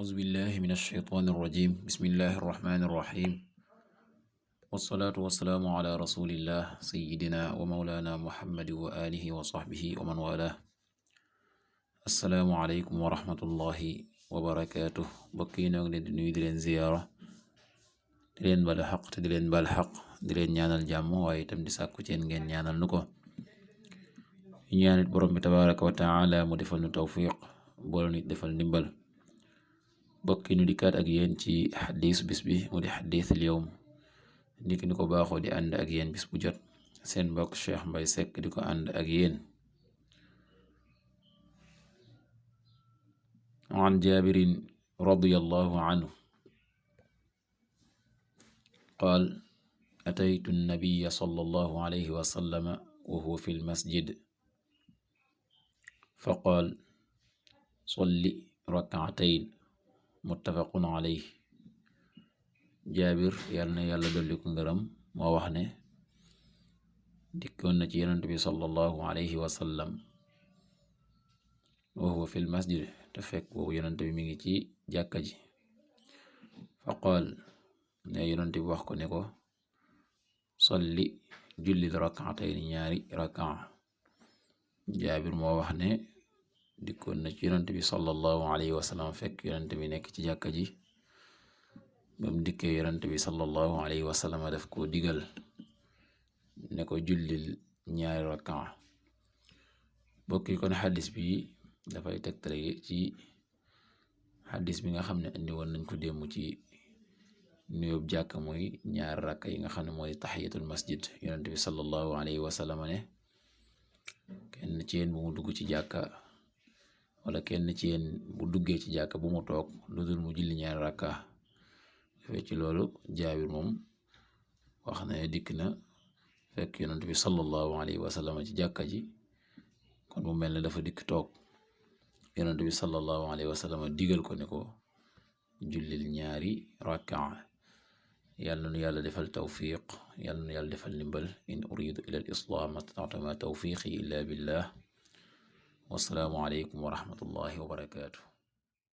أعوذ بالله من الشيطان الرجيم بسم الله الرحمن الرحيم والصلاة والسلام على رسول الله سيدنا ومولانا محمد وآله وصحبه ومن والاه السلام عليكم ورحمة الله وبركاته bokki noo ngi leen di nuyu di leen ziyaara di leen bal xaq te di leen bal xaq di leen ñaanal jàmm waaye itam di sàkku ci yéen ngeen ñaanal nu ko ñaanit borom bi tabaraka wa taala mu defal nu tawfiq boole nit defal ndimbal bokki nu dikkaat ak yéen ci xadis bis bi mu di xadisul yawm niki ni ko baaxoo di ànd ak yéen bis bu jot seen mbokk Cheikh Mbaye Seck di ko ànd ak yéen an jaabirin radiyallahu anhu qaal ataytu nnabiya sallallahu alayhi wa sallama wa huwa fi lmasjid fa qaal salli rak'atayn muttafaqun alayhi jaabir yàlla na yàlla dolli ko ngërëm moo wax ne dikkoon na ci yonent bi sallallahu alayhi wa sallam wa huwa fil masjid te fekk boobu yonent bi mi ngi ci jàkka ji fa qaal ne yonent bi wax ko ne ko solli jullil rak'atayn ñaari rak'a jaabir moo wax ne dikkoon na ci yonent bi sallallahu alayhi wa sallam fekk yonent bi nekk ci jàkka ji bam dikkee yonent bi sallallahu alayhi wa sallam daf ko digal ne ko jullil ñaari rak'a bokki kon xadis bi dafay tegtale ci xadis bi nga xam ne andi woon nañ ko démb ci nuyób jàkka mooy ñaari rakka yi nga xam ne mooy tahiyatul masjid yonent bi sallallahu alayhi wa sallam ne kenn ci yéen bu mu dugg ci jàkka wala kenn ci yéen bu duggee ci jàkka bu mu toog lu dul mu julli ñaari rakka fee ci loolu jaabir moom wax na ne dikk na fekk yonent bi sallallahu alayhi wa sallam ci jàkka ji kon mu mel ne dafa dikk toog yonent bi sallallahu alayhi wa sallam digal ko ne ko jullil ñaari rakka yàlla nu yàlla defal tawfiq yàlla nu yàlla defal ndimbal in uridu ila al islah ma stata'tu ma tawfiqi illa billah wassalaamu aleykum wa rahmatullahi wa barakatuh